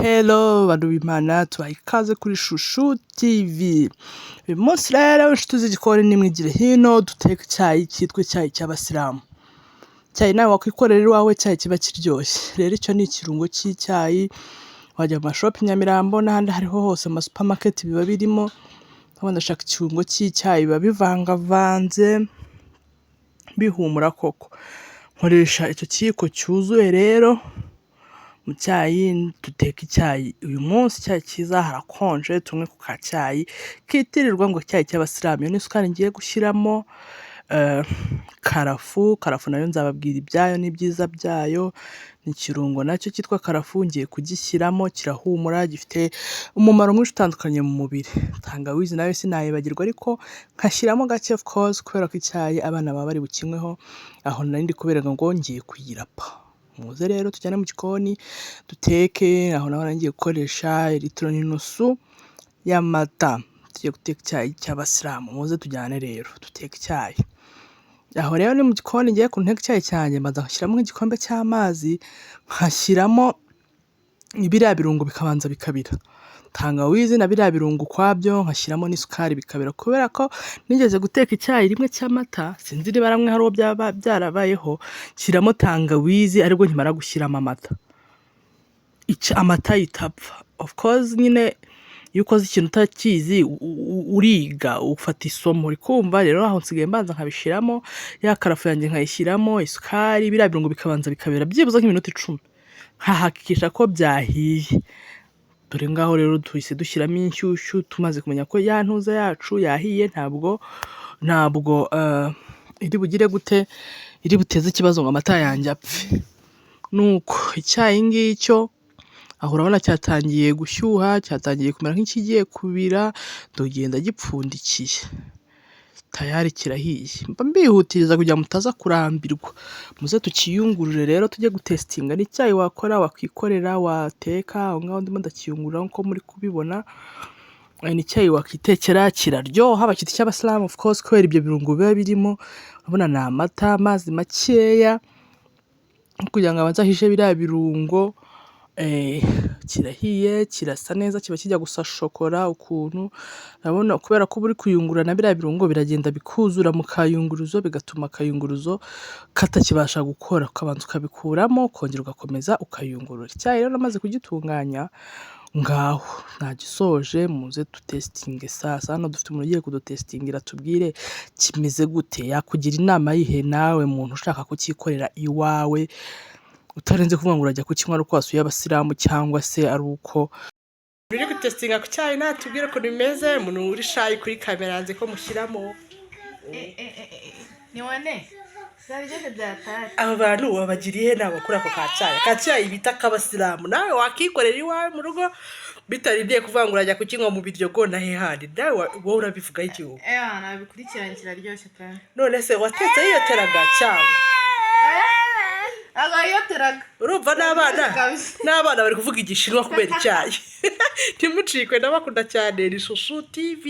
Hello bantu b'Imana, tubaha ikaze kuri Shushu TV. Uyu munsi rero, inshuti z'igikoni, nimwigire hino duteke icyayi cyitwa icyayi cy'abasilamu. Icyayi nawe wakwikorera iwawe, icyayi kiba kiryoshye. Rero icyo ni ikirungo cy'icyayi, wajya mu mashopu i Nyamirambo n'ahandi aho ariho hose, mu masupamaketi biba birimo, ubundi ndashaka ikirungo cy'icyayi, biba bivangavanze bihumura koko. Nkoresha icyo kiyiko cyuzuye rero mu cyayi, duteka icyayi. Uyu munsi icyayi cyiza, harakonje, tunywe ku kacyayi kitirirwa ngo icyayi cy'abasilamu. Iyo ni isukari ngiye gushyiramo, karafu. Karafu nayo nzababwira ibyayo n'ibyiza byayo, ni ikirungo nacyo cyitwa karafu, ngiye kugishyiramo, kirahumura, gifite umumaro mwinshi utandukanye mu mubiri. Tangawizi nayo sinayibagirwa, ariko nkashyiramo gake of course, kubera ko icyayi abana baba bari bukinyweho, aho nari ndi kubereka ngo ngiye kuyirapa. Muze rero tujyane mu gikoni duteke, aho naho nari ngiye gukoresha litiro n'inusu y'amata. Tugiye guteka icyayi cy'abasilamu, muze tujyane rero duteke icyayi. Aho rero ni mu gikoni ngiye ukuntu nteka icyayi cyanjye, mbanza ngashyiramo nk'igikombe cy'amazi, nkashyiramo biriya birungo bikabanza bikabira. Tangawizi na biriya birungo ukwabyo, nkashyiramo n'isukari bikabira, kubera ko nigeze guteka icyayi rimwe cy'amata, sinzi niba namwe hari uwo byaba byarabayeho, nshyiramo tangawizi aribwo nkimara gushyiramo amata. Amata ahita apfa. Of course nyine iyo ukoze ikintu utakizi uriga, ufata isomo, uri kumva? Rero aho nsigaye mbanza nkabishyiramo, ya karafu yanjye nkayishyiramo, isukari, biriya birungo bikabanza bikabira byibuze nk'iminota 10, nkahakikisha ko byahiye. Dore ngaho rero duhise dushyiramo inshyushyu, tumaze kumenya ko ya ntuza yacu yahiye, ntabwo iri bugire gute, iri buteze ikibazo ngo amata yanjye apfe. Nuko icyayi ngicyo aho, urabona cyatangiye gushyuha, cyatangiye kumera nk'ikigiye kubira, ndagenda gipfundikiye, tayari kirahiye. Mba mbihutiriza kugira ngo mutaza kurambirwa. Muze tukiyungurure rero, tujye gutesitinga. Ni icyayi wakora, wakwikorera, wateka aho ngaho. Ndimo ndakiyungurura nk'uko muri kubibona. Ni icyayi wakitekera, kiraryoha, bacyita icy'abasilamu of course kubera ibyo birungo biba birimo. Urabona ni amata, amazi makeya kugira ngo abanze ahishe biriya birungo. Kirahiye, kirasa neza, kiba kijya gusa shokora ukuntu. Urabona kubera ko uba uri kuyungurura na biriya birungo, biragenda bikuzura mu kayunguruzo, bigatuma akayunguruzo katakibasha gukora, ukabanza ukabikuramo, ukongera ugakomeza ukayungurura. Icyayi rero namaze kugitunganya, ngaho nagisoje, muze dutesitinge sasa. Hano dufite umuntu ugiye kudutesitingira, tubwire kimeze gute, yakugira inama yihe nawe muntu ushaka kucyikorera iwawe, utarenze kuvuga ngo urajya kukinywa ari uko wasuye abasilamu cyangwa se ari uko uri gutesitinga ku cyayi. Natubwire ukuntu bimeze. Umuntu uri shy kuri kamera, yanze ko mushyiramo. Ni wane zaryoshye byatari. Aba bantu wabagiriye inama kuri ako ka cyayi, ka cyayi bita ak'abasilamu, nawe wakikorera iwawe mu rugo bitarindiye kuvuga ngo urajya kukinywa mu biryogo na hehandi. Nawe wowe urabivugaho igihugu? Ewa, nabikurikiranye, kiraryoshye pe. None se watetse yiyoteraga cyangwa? Ntabwo yiyoteraga. Urumva n'abana Kabisa. n'abana bari kuvuga Igishinwa kubera icyayi. Ntimucikwe, ndabakunda cyane, ni Shushu TV.